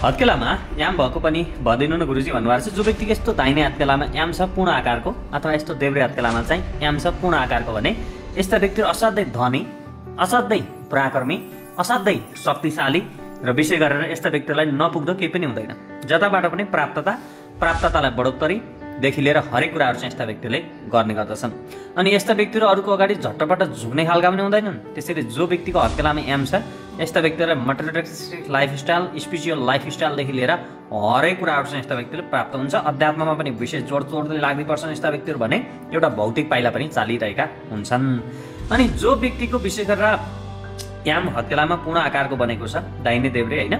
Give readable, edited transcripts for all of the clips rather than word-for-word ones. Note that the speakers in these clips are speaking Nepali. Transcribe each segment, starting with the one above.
हत्केलामा याम भएको पनि भदिनु न गुरुजी भन्नुभएको छ। जो व्यक्तिको यस्तो दाहिने हत्केलामा याम छ पूर्ण आकारको अथवा यस्तो देब्रे हत्केलामा चाहिँ याम छ पूर्ण आकारको भने यस्ता व्यक्तिहरू असाध्यै धनी, असाध्यै पराक्रमी, असाध्यै शक्तिशाली र विशेष गरेर यस्ता व्यक्तिलाई नपुग्दो केही पनि हुँदैन। जताबाट पनि प्राप्ततालाई बढोत्तरीदेखि लिएर हरेक कुराहरू चाहिँ यस्ता व्यक्तिले गर्ने गर्दछन्। अनि यस्ता व्यक्तिहरू अरूको अगाडि झट्टपट झुक्ने खालका पनि हुँदैनन्। त्यसैले जो व्यक्तिको हत्केलामा याम छ यस्ता व्यक्तिहरूलाई मटेरियलिस्टिक लाइफस्टाइल, स्पिरिचुअल लाइफस्टाइलदेखि लिएर हरेक कुराहरू चाहिँ यस्ता व्यक्तिले प्राप्त हुन्छ। अध्यात्ममा पनि विशेष जोडतोडले लाग्दै पर्छन् यस्ता व्यक्तिहरू भने एउटा भौतिक पाइला पनि चालिरहेका हुन्छन्। अनि जो व्यक्तिको विशेष गरेर याम हत्केलामा पूर्ण आकारको बनेको छ दाहिने देब्रे होइन,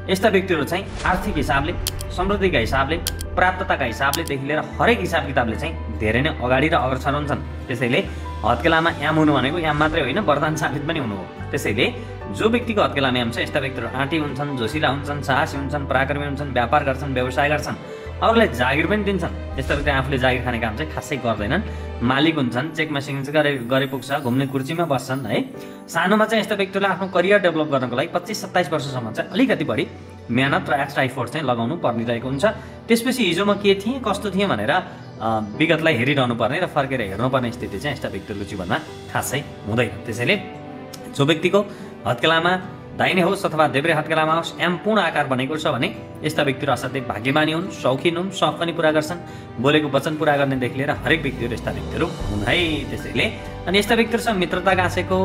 यस्ता व्यक्तिहरू चाहिँ आर्थिक हिसाबले, समृद्धिका हिसाबले, प्राप्तताका हिसाबलेदेखि लिएर हरेक हिसाब किताबले चाहिँ धेरै नै अगाडि र अग्रसर हुन्छन्। त्यसैले हत्केलामा याम हुनु भनेको याम मात्रै होइन, वरदान साबित पनि हुनु हो। त्यसैले जो व्यक्तिको हत्केलामा याम छ यस्ता व्यक्तिहरू आँटी हुन्छन्, जोसिला हुन्छन्, साहसी हुन्छन्, पराक्रमी हुन्छन्, व्यापार गर्छन्, व्यवसाय गर्छन्, अरूलाई जागिर पनि दिन्छन्। यस्ता व्यक्ति आफूले जागिर खाने काम चाहिँ खासै गर्दैनन्, मालिक हुन्छन्, चेकमा सिग्नेचर गरे पुग्छ, घुम्ने कुर्सीमा बस्छन् है। सानोमा चाहिँ यस्ता व्यक्तिले आफ्नो करियर डेभलप गर्नको लागि 25-27 वर्षसम्म चाहिँ अलिकति बढी मेहनत र एक्स्ट्रा एफोर्ट चाहिँ लगाउनु परिरहेको हुन्छ। त्यसपछि हिजो म के थिएँ, कस्तो थिएँ भनेर विगतलाई हेरिरहनु पर्ने र फर्केर हेर्नुपर्ने स्थिति चाहिँ यस्ता व्यक्तिहरूको जीवनमा खासै हुँदैन। त्यसैले जो व्यक्तिको हत्केलामा दाहिने होस् अथवा देब्रे हत्केलामा होस् याम पूर्ण आकार बनेको छ भने यस्ता व्यक्तिहरू असाध्यै भाग्यमानी हुन्, शौखिन हुन्, शौक पनि पुरा गर्छन्, बोलेको वचन पुरा गर्नेदेखि लिएर हरेक व्यक्तिहरू यस्ता व्यक्तिहरू हुन् है। त्यसैले अनि यस्ता व्यक्तिहरूसँग मित्रता गाँसेको,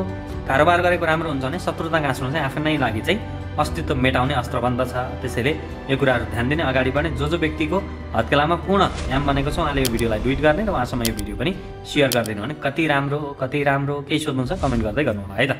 कारोबार गरेको राम्रो हुन्छ भने शत्रुता गाँच्नु चाहिँ आफ्नै लागि चाहिँ अस्तित्व मेटाउने अस्त्रबन्ध छ। त्यसैले यो कुराहरू ध्यान दिने, अगाडि बढ्ने। जो व्यक्तिको हत्केलामा पूर्ण याम बनेको छ उहाँले यो भिडियोलाई ट्विट गर्ने र उहाँसँग यो भिडियो पनि सेयर गरिदिनु भने कति राम्रो केही सोध्नु छ कमेन्ट गर्दै गर्नु होला है त।